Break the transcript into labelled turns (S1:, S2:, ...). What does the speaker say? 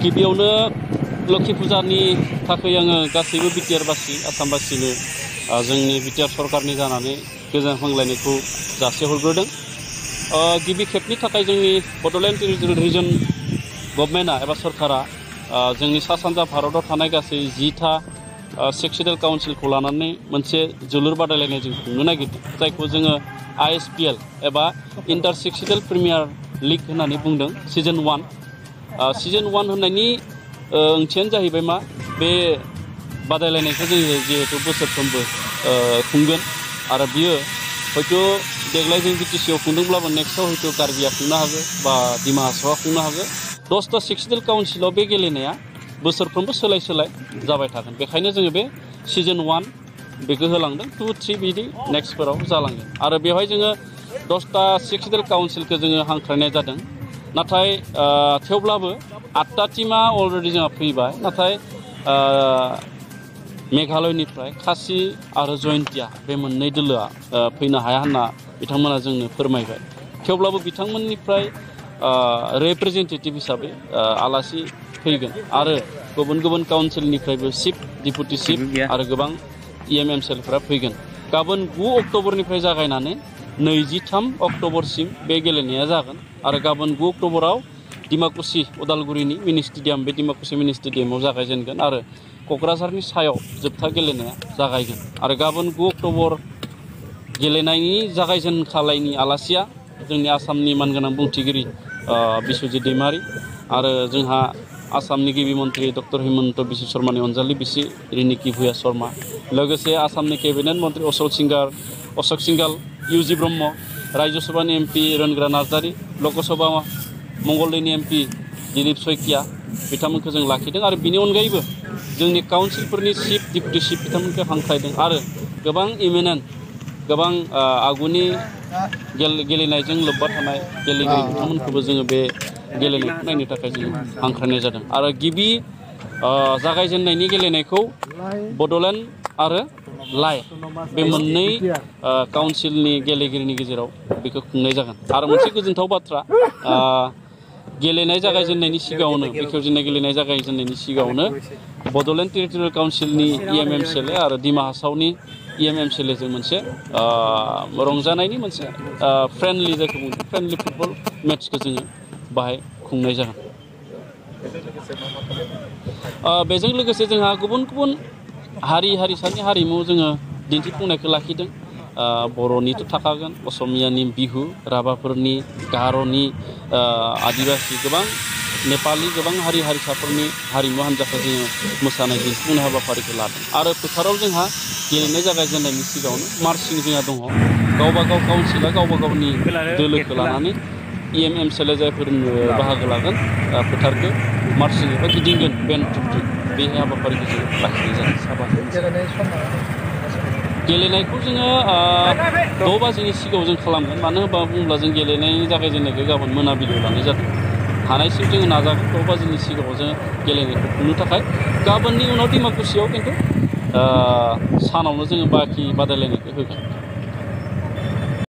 S1: गिबियावनो लक्षी फुजानि थाखाय आङो गासैबो बिटिआरबासि आसामबासिनो जोंनि बिटिआर सरकारनि जानानै गोजोन हामलायनायखौ जासिहरग्रोदों। गिबि खेबनि थाखाय जोंनि बड'लेण्ड टेरिटरियेल रिजन गभर्नमेन्टआ एबा सरकारा जोंनि सा सानजा भारताव थानाय गासै 10टा सेक्सुरेल काउन्सिलखौ लानानै मोनसे जोलुर बादायलायनाय जों खुंनो नागिरदों, जायखौ जोङो ISPL एबा इन्टार सेक्सुरेल प्रिमियार लिग होननानै बुंदों सिजन 1। सिजन 1 होननायनि ओंथियानो जाहैबाय मा, बे बादायलायनायखौ जोङो जिहेतु बोसोरफ्रोमबो खुंगोन आरो बियो हयथ' देग्लाय जों बिटिसिआव खुंदोंब्लाबो नेक्स्टआव हयथ' कार्बिआ खुंनो हागौ बा डिमा हासावआ खुंनो हागौ। 10टा सेक्सुरेल काउन्सिलाव बे गेलेनाया बोसोरफ्रोमबो सोलाय जाबाय थागोन। बेखायनो जोङो बे सिजन 1 बेखौ होलांदों, 2, 3 बिदि नेक्स्टफोराव जालांगोन। आरो बेवहाय जोङो 10टा सेक्सुरेल काउन्सिलखौ जोङो हांख्रायनाय जादों। नाथाय थेवब्लाबो 8टा टीमा अलरेडि जोंहा फैबाय। नाथाय मेघालयनिफ्राय खासि आरो जयन्तिया बे मोननै दोलोआ फैनो हाया होनना बिथांमोना जोंनो फोरमायबाय। थेवब्लाबो बिथांमोननिफ्राय रिप्रेजेन्टेटिभ हिसाबै आलासि फैगोन आरो गुबुन गुबुन काउन्सिलनिफ्रायबो चिफ, डिपुटि चिफ आरो गोबां EMMCLफोरा फैगोन। गाबोन 9 अक्ट'बरनिफ्राय जागायनानै 23 अक्ट'बरसिम बे गेलेनाया जागोन। आरो गाबोन 9 अक्ट'बराव डिमाकुसि उदालगुरिनि मिनि स्टेडियाम, बे डिमाकुसि मिनि स्टेडियामाव जागायजेनगोन आरो क'क्राझारनि सायाव जोबथा गेलेनाया जागायगोन। आरो गाबोन 9 अक्ट'बर गेलेनायनि जागायजेनखालायनि आलासिया जोंनि आसामनि मानगोनां बुंथिगिरि बिस्वजित दैमारि आरो जोंहा आसामनि गिबि मन्त्रि डक्टर हिमन्त बिश्व शर्मानि अनजालि बिसि रिनिकि भुया शर्मा, लोगोसे आसामनि केबिनेट मन्त्रि अशोक सिंघाल, इउजि ब्रह्म, राज्य सभानि MP रोनग्रा नार्जारि, लकसभा मंगलदैनि MP दिलीप सयकिया बिथांमोनखौ जों लाखिदों। आरो बिनि अनगायैबो जोंनि काउन्सिलफोरनि चिफ, डिपुटि चिफ बिथांमोनखौ हांख्रायदों आरो गोबां इमिनेन्ट, गोबां आगुनि गेलेनायजों लोब्बा थानाय गेलेगिरि बिथांमोनखौबो जोङो बे गेलेनायखौ नायनो थाखाय जों हांख्रायनाय जादों। आरो गिबि जागायजेननायनि गेलेनायखौ बड'लेण्ड आरो लाइ बे मोननै काउन्सिलनि गेलेगिरिनि गेजेराव बेखौ खुंनाय जागोन। आरो मोनसे गोजोनथाव बाथ्रा, गेलेनाय जागायजेननायनि सिगाङावनो, बेखेवजेननाय गेलेनाय जागायजेननायनि सिगाङावनो बड'लेण्ड टेरिटरियेल काउन्सिलनि EMMCL आरो डिमा हासावनि EMMCL जों मोनसे रंजानायनि मोनसे फ्रेन्डलि, जायखौ बुङो फ्रेन्डलि फुटबल मेट्सखौ जोङो बाहाय खुंनाय जागोन। बेजों लोगोसे जोंहा गुबुन गुबुन हारिसानि हारिमु जोङो दिन्थिफुंनायखौ लाखिदों। बर'निथ' थाखागोन, असमियानि बिहु, राभाफोरनि, गार'नि, आदिबासि, गोबां नेपालि, गोबां हारिसाफोरनि हारिमु हान्जाखौ जोङो मोसानाय दिन्थिफुंनाय हाबाफारिखौ लादों। आरो फोथाराव जोंहा गेलेनाय जागायजेननायनि सिगाङावनो मार्चिं जोंहा दङ। गावबा गाव काउन्सिला गावबा गावनि दोलोखौ लानानै EMMCL जायफोर बाहागो लागोन फोथारखौ मार्चिं एबा गिदिंगोन बेन्ड थुबथुब, बे हाबाफारिखौ जों लाखिनाय जादों। गेलेनायखौ जोङो 6 बाजिनि सिगाङाव जों खालामगोन। मानो होनना बुङोब्ला जों गेलेनायनि जागायजेननायखौ गाबोन मोनाबिलियाव लानाय जादों। हानायसिम जोङो नाजागोन 6 बाजिनि सिगाङाव जों गेलेनायखौ खुंनो थाखाय। गाबोननि उनाव डिमाकुसियाव खिन्थु सानावनो जोङो बाखि बादायलायनायखौ होगोन।